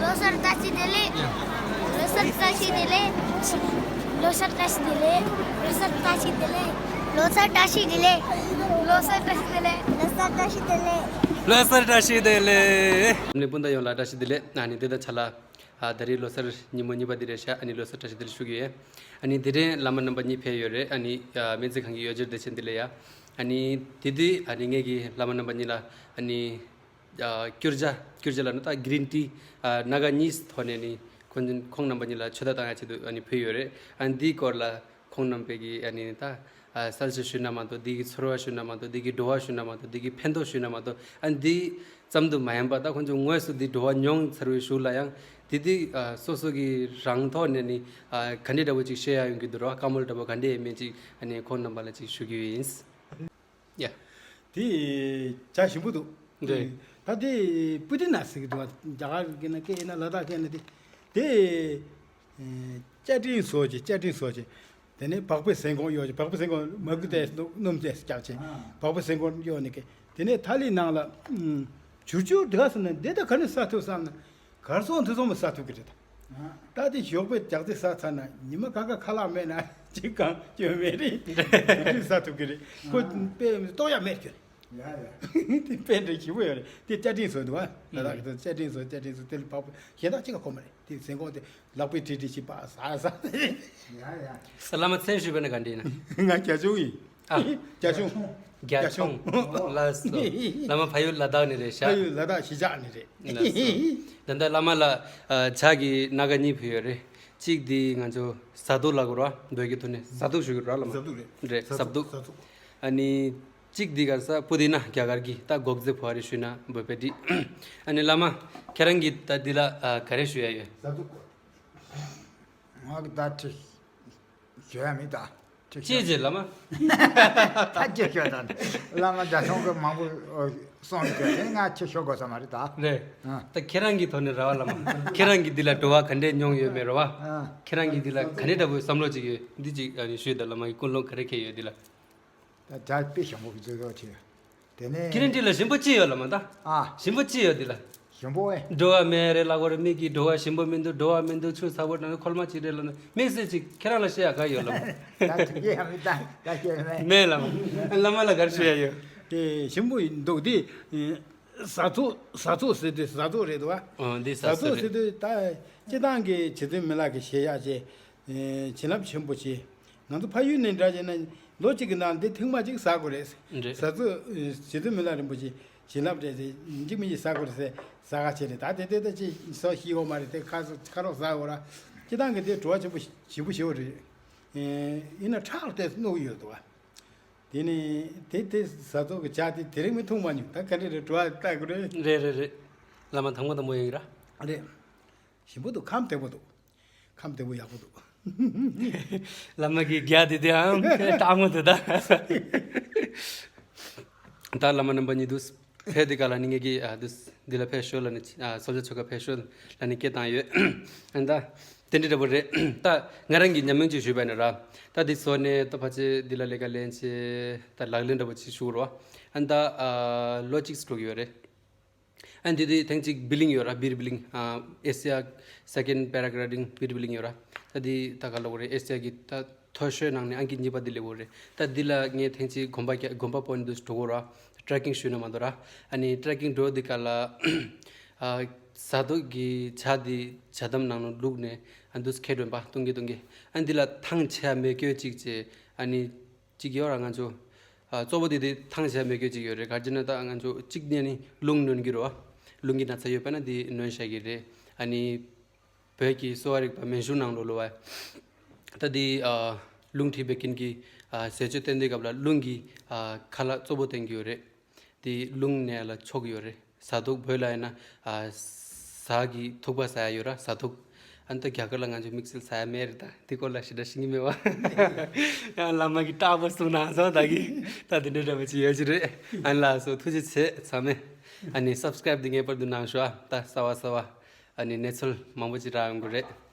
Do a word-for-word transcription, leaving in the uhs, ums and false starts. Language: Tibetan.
ལོ་གསར་བཀྲ་ཤིས་བདེ་ལེགས། ལོ་གསར་བཀྲ་ཤིས་བདེ་ལེགས། ལོ་གསར་བཀྲ་ཤིས་བདེ་ལེགས། ལོ་གསར་བཀྲ་ཤིས་བདེ་ལེགས། ལོ་གསར་བཀྲ་ཤིས་བདེ་ལེགས། ལོ་གསར་བཀྲ་ཤིས་བདེ་ལེགས། ལོ་གསར་བཀྲ་ཤིས་བདེ་ལེགས། ལམ་སྤུན་ཟླ་ཡོངས་ལ་བཀྲ་ཤིས་བདེ་ལེགས། ཨ་ནི་དེ་དང་ཆ་ལ། ཨ་ད་རེས་ལོ་གསར་ཉིན་མོ་གཉིས་པ་འདི་རེད་ཤག་ཨ་ནི་ལོ་གསར་བཀྲ་ཤིས་བདེ་ལེགས་ཞུ་གི་ཡོད། ཨ་ནི་དེ་རིང་བླ་མ་རྣམ་པ་གཉིས་ཕེབས་ཡོད་རེད། ཨ་ནི་ཨ་སྨན་རྩིས་ཁང་གི་ཡོ་བྱད་བདེ་ཆེན་འདི་ལ་ཡ། ཨ་ནི་དེ་དུས་ཨ་ནི་ངེད་ཀྱིས་བླ་མ་རྣམ་པ་གཉིས་ལ་ཨ་ནི། ཨ་སྐྱུར་ཇ། སྐྱུར་ཇ་ལབ་ན་ད་གི་རིན་ཊི། ཨ་སྣ་ཁ་གཉིས་ཐོག་ནས་ནི་ཁོང་ཁོང་རྣམ་པ་གཉིས་ལ་ཆོས་བརྡ་བཏང་ཡ་ཆེད་དུ་ཨ་ནི་ཕུལ་ཡོད་རེད། ཨ་ནི་འདིའི་སྐོར་ལ་ཁོང་རྣམ་པས་ཀྱི་ཨ་ནི་ད་ཨ་གསལ་བཤད་ཞུས་ན་མ་གཏོགས། འདི་གི་ཚོར་བ་ཞུས་ན་མ་གཏོགས། འདི་གི་བྲོ་བ་ཞུས་ན་མ་གཏོགས། འདི་གི་ཕན་ཐོགས་ཞུས་ན་མ་གཏོགས། ཨ་ནི་འདི་ཙམ་དུ་མ་ཡིན་པ། ད་ཁོང་ཚོ་དངོས་སུ་འདི་བྲོ་བ་མྱོང་ཚར་བའི་གཞུག་ལ་ཡང་འདི་འདི་ཨ་སོ་སོ་གི་རང་ཐོག་ནས་ནི་ཨ་ག་འདྲ་འདྲ་བོ་ཅིག་བཤད་ཡ་ཡོང་གི་འདུག་ར། བཀའ་མོལ་འདྲ་བོ་ག་འདྲ་ཡིན་མིན་ཅིག་ཨ་ནི་ཁོང་རྣམ་པ་ལ་ཅིག་ཞུ་གི་ཡིན། ཡ། དེ་ཇ་ཞིམ་པོ་འདུག་རེད། ད་དེ་པུ་དི་ན་ཟེར་གི་འདུག་བ། རྒྱ་གར་གི་ན་སྐད་ཡིན་ན་ལ་དྭགས་སྐད་ན་དེ། དེ་ཨེ་བཅའ་དྲིན་གསོ་བྱེད། བཅའ་དྲིན་གསོ་བྱེད། དེ་ནས་བག་པའི་སེན་གོང་གཡོ་བྱེད། བག་པའི་སེན་གོང་མ་གུ་ཏས་སྣུམ་ཏས་རྒྱག་བྱེད། བག་པའི་སེན་གོང་གཡོ་ནི་གི། དེ་ནས་ཐ་ལི་ནང་ལ་ཨུམ་ཆུར་ཆུར་དེ་ག་སོང་ན་འདི་ད་ག་ནས་ཟ་ཐུབ་བསམ་ན། གར་སོང་དུ་སོང་མ་ཟ་ཐུབ་ཀྱི་རེད། ད་དེ་ཞོགས་པའི་རྒྱག་རྩེ་ཟ་ཚར་ན་ཉི་མ་ག་ག་ཁ་ལག་མེད་ན་ཅིག་གང་སྐྱོན་མེད་རེད། དེ་ཟ་ཐུབ་ཀྱི་རེད། ཁོ་དཔེ་ལྟོགས་ཡ་མེད་ཀྱི་རེད། ཡ་ཡ། དེ་དཔེ་འདྲ་ཞིབ་པོ་ཡོད་རེད། དེ་བཅའ་དྲིན་གསོ་འདུག་བ། ད་ལྟ་གི་བཅའ་དྲིན་གསོ། བཅའ་དྲིན་གསོ་དེ་ལ་བག་པ་གཞན་དག་ཅི་ག་གོ་མ་རེད། དེ་སེན་གོང་དེ་ལག་པས་བྲིས་བྲིས་ཤིག་པ་ཟ་ཟ། ཡ་ཡ། ས་བླ་མ་མཚན་ཞུས་པ་ན་ག་འདྲ་ཡིན་ན། ང་རྒྱ་ཆུང་ཡིན། ཨ། རྒྱ་ཆུང་། རྒྱ་ཆུང་། ལགས་སོ། བླ་མ་ཕ་ཡུལ་ལ་དྭགས་ནས་རེད་ཤག་ཕ་ཡུལ་ལ་དྭགས་གཞིས་ཆགས་ནས་རེད། ལགས་སོ། ད་ལྟ་བླ་མ་ལ་ཨ་ཇ་གི་སྣ་ཁ་གཉིས་ཕུལ་ཡོད་རེད། གཅིག་འདི་ང་ཚོ་ཟ་ཏོག་ལབ་དགོས་རེད་བ། བོད་ཀྱི་ཐོག་ནས་ཟ་ཏོག་ཞུ་གི་རེད་བ་བླ་མ། ཟ་ཏོག་རེད། རེད། ཟ་ཏོག་ཟ་ཏོག་ཟ་ཏོག་ཨ་ནི་གཅིག་འདི་ག་རེ་ཟ། པུ་དི་ན། རྒྱ་གར་གྱི་ད་སྒོག་རྩེ་བོ་རེ་ཞུས་ན་བོད་པའི་འདི། ཨ་ནི་བླ་མ་ཁྱེད་རང་གིས་ད་འདི་ལ་ཨ་ག་རེ་ཞུ་ཡ་ཡོད། ཟ་ཏོག་ང་གི་ད་ཁྲིད་ཞུ་ཡ་མི་ད། ཁྲིད་ཅི་ཞུ་ཅི་བླ་མ། ད་ཅི་ཞུ་ད། བླ་མ་རྒྱ་ཆུང་གི་མང་པོ་གསུངས་ཡོད་དེ་ང་ཁྲིད་ཞུ་དགོས་ས་མ་རེད་ད། རེད། ཨ། ད་ཁྱེད་རང་གི་ཐོག་ནས་རེད་བ་བླ་མ། ཁྱེད་རང་གིས་འདི་ལ་བྲོ་བ་ག་འདྲས་མྱོང་ཡོད་མེད་རེད་བ། ཨ། ཁྱེད་རང་གིས་འདི་ལ་ག་འདྲས་འདྲ་བོའི་བསམ་བློ་ཅིག་ཡོད། འདི་ཅིག་ཨ་ནི་ཞུས་ད། བླ་མ་གི་ཀུན་སློང་ག་རེ་འཁྱེར་ཡོད་འདི་ལ། ད་ཇ་དཔེ་ཞིམ་པོ་གི་བཟོས་ཡོད་ཆེ། དེ་ནས་ཀི་རིན་ཊི་ལ་ཞིམ་པོ་ཅི་ཡོད་བླ་མ་ད། ཨ། ཞིམ་པོ་ཅི་ཡོད་འདི་ལ། ཞིམ་པོ་ཨེ། བྲོ་བ་མེད་རེད་ལབ་དགོས་རེད། མིག་གིས་བྲོ་བ་ཞིམ་པོ་མི་འདུག་བྲོ་བ་མི་འདུག་ཆུ་ཚ་པོ་དང་ཁོལ་མ་ཅིག་རེད་ལབ་ན། དམིགས་བསལ་ཅིག་ཁྱེད་རང་ལ་བཤད་ཡ་ག་ཡོད་བླ་མ། ད་ཅིག་ཡ་མི་ད་ད་ཤེས་མེད། མེད་བླ་མ། བླ་མ་ལ་ག་རེ་ཞུ་ཡ་ཡོད། དེ་ཞིམ་པོ་ཡིན་འདུག་དེ། ཟ་ཚོགས། ཟ་ཚོགས་ཟེར་དུས་ཟ་ཚོགས་རེད་འདུག་བ། ཨོ་འདི་ཟ་ཟ་ཚོགས་ཚོགས་ཟེར་རེད། དུས་ད་སྤྱི་བཏང་གི་བྱེད་རྩོལ་མི་ལག་གི་ཞེ་ཡག་ཅེ། བྱིན་རླབས་ཆེན་པོ་ཆེ། ང་ཚོ་ཕ་ཡུལ་ནས་འདྲ་བྱས་ན་ལོ་གཅིག་གི་ནང་འདི་ཐེངས་མ་གཅིག་ཟ་དགོས་རེད། རེད། ཟ་ཚོགས་བྱེད་རྩོལ་མི་ལ་རིན་པོ་ཆེ་བྱིན་རླབས་སྤྲད་དེ་འཇིགས་མི་འཇིགས་ཟ་དགོས་རེད་ཟེར་ཟ་ག་བྱེད་རེད། ད་དེ་དེ་ད་ཅི་ཟ་ཤེས་ཡོད་མ་རེད། དེ་ཁ་ཁ་རོག་ཟ་དགོས་ར། སྤྱི་བཏང་གི་དེ་བྲོ་བ་ཆེན་པོ་ཞེ་པོ་ཞེ་པོ་རེད། ཡིན་ན་ཁྲག་ལ་བལྟས་སུ་གནོད་ཀྱི་ཡོད་འདུག་བ། དེ་ནས་དེ་དེ་ཟ་ཚོགས་ཀྱི་ཇ་དེ་དེ་རིང་མི་འཐུང་མ་མྱོང་། ད་ག་འདྲ་རེད། བྲོ་བ་ལྟ་དགོས་རེད། རེད་རེད་རེད། བླ་མ་དང་པོ་དང་པོ་ཡིན་ར། རེད། ཞིམ་པོ་འདུག་ཁམས་བདེ་པོ་འདུག་ཁམས་བདེ་པོ་ཡག་པོ་འདུག་བླ་མ་གི་རྒྱ་དེ་དེའང་སྤྲང་མོ་དེ་ད། ད་བླ་མ་རྣམ་པ་གཉིས་འདུག་ཕེབས་དེ་ག་ལ་ནི་ངེད་ཀྱིས་ཨ་འདི་འདི་ལ་ཕེབས་ཤོག་ལ་ནི། ཨ་གསོལ་ཇ་མཆོད་གར་ཕེབས་ཤོག་ལ་ནི་སྐད་བཏང་ཡོད། ཨ་ད་དེ་འདྲ་འདྲ་པོ་རེད། ད་ང་རང་གི་ཉམས་མྱོང་ཅིག་ཞུས་པ་ཡིན་ན་ར། ད་འདི་ཚོ་ནས་ད་ཕལ་ཆེར་འདི་ལ་ལས་ཀ་ལེན་ཆེད་ད་ལག་ལེན་འདྲ་པོ་ཅིག་ཞུ་རོགས། ཨ་ད་ཨ་ལོ་གཅིག་འགྲོ་གི་ཡོད་རེད། ཨ་འདི་དེ་ཐེངས་གཅིག་བི་ལིང་ཡོད་ར། བིར་བི་ལིང་། ཨ་ཨེ་སི་ཡ་སེ་ཀེན་པེ་ར་གི་ལེ་ཌིང་བིར་བི་ལིང་ཡོད་ར། ད་འདི་ད་ག་ལབ་དགོས་རེད། ཨེ་སི་ཡ་གི་ད་མཐོ་ཤོས་ནང་ནས་ཨང་ཀི་གཉིས་པ་འདི་སླེབས་ཡོད་རེད། ད་འདི་ལ་ངས་ཐེངས་གཅིག་གོམ་པ་རྒྱག་གོམ་པ་སྤོ་ནས་འདུག་འགྲོ་དགོས་ར། ཊེ་རེག་ཀིང་ཞུས་ན་མ་གཏོགས་ར། ཨ་ནི་ཊེ་རེག་ཀིང་འགྲོ་འདི་ག་ལ་ཨ་ཟ་ཏོག་གི་ཇ་འདི་ཇ་དམ་ནང་ལ་བླུགས་ནས་ཨ་འདུག་ཁད་འདོན་པ་བཏུང་གི་བཏུང་གི། ཨ་འདི་ལ་ཐང་ཆད་མེད་སྐྱོ་གཅིག་བྱས། ཨ་ནི་གཅིག་ཡོད་ར། ང་ཚོ་ཨ་གཙོ་བོ་དེ་དེ་ཐང་ཆད་མེད་སྐྱོ་གཅིག་ཡོད་རེད། ག་རེ་ཟེར་ན་ད་ང་ཚོ་གཅིག་ནས་ནི་རླུང་ནོན་གྱི་རེད་བ། རླུང་གི་ན་ཚ་ཡོད་པ་ན་དེ་ནོན་བྱ་གི་རེད། ཨ་ནི་བོད་ཀྱི་གསོ་བ་རིག་པ་སྨན་གཞུང་ནང་ལོགས་ལ་བ། ད་དེ་ཨ་རླུང་མཁྲིས་བད་ཀན་གྱི་ཨ་ཟས་སྤྱོད་བསྟེན་དུས་སྐབས་ལ་རླུང་གི་ཨ་ཁ་ལག་གཙོ་བོ་བསྟེན་གྱི་ཡོད་རེད། དེ་རླུང་ནད་ལ་ཆོག་གི་ཡོད་རེད། ཟ་ཏོག་བོད་ལ་ཡིན་ན་ཨ་ཟ་གི་ཐུག་པ་ཟ་ཡ་ཡོད་ར། ཟ་ཐུག་ཨ་ནི་ད་རྒྱ་གར་ལ་ང་ཚོ་དམིགས་བསལ་ཟ་ཡ་མེད་རེད། ད་དེ་སྐོར་ལ་ཞེ་དྲག་ཤེས་ཀྱི་མེད་བ། ཡང་བླ་མ་གི་སྐྲག་པ་གསུང་ན་སོང་ད་གི། ད་དེ་འདྲ་འདྲ་པོ་ཅིག་ཡོད་ཀྱི་རེད། ཨ་ནི་ལགས་སོ། ཐུགས་རྗེ་ཆེ་ཚང་མས། ཨ་ནི་སབ་སི་ཀ་རེབ་འདི་ངེས་པར་དུ་གནང་ཤོག་ཨ། ད་གསར་བ་གསར་བ་ཨ་ནི་གནས་ཚུལ་མང་པོ་ཅིག་རག་ཡོང་གི་རེད།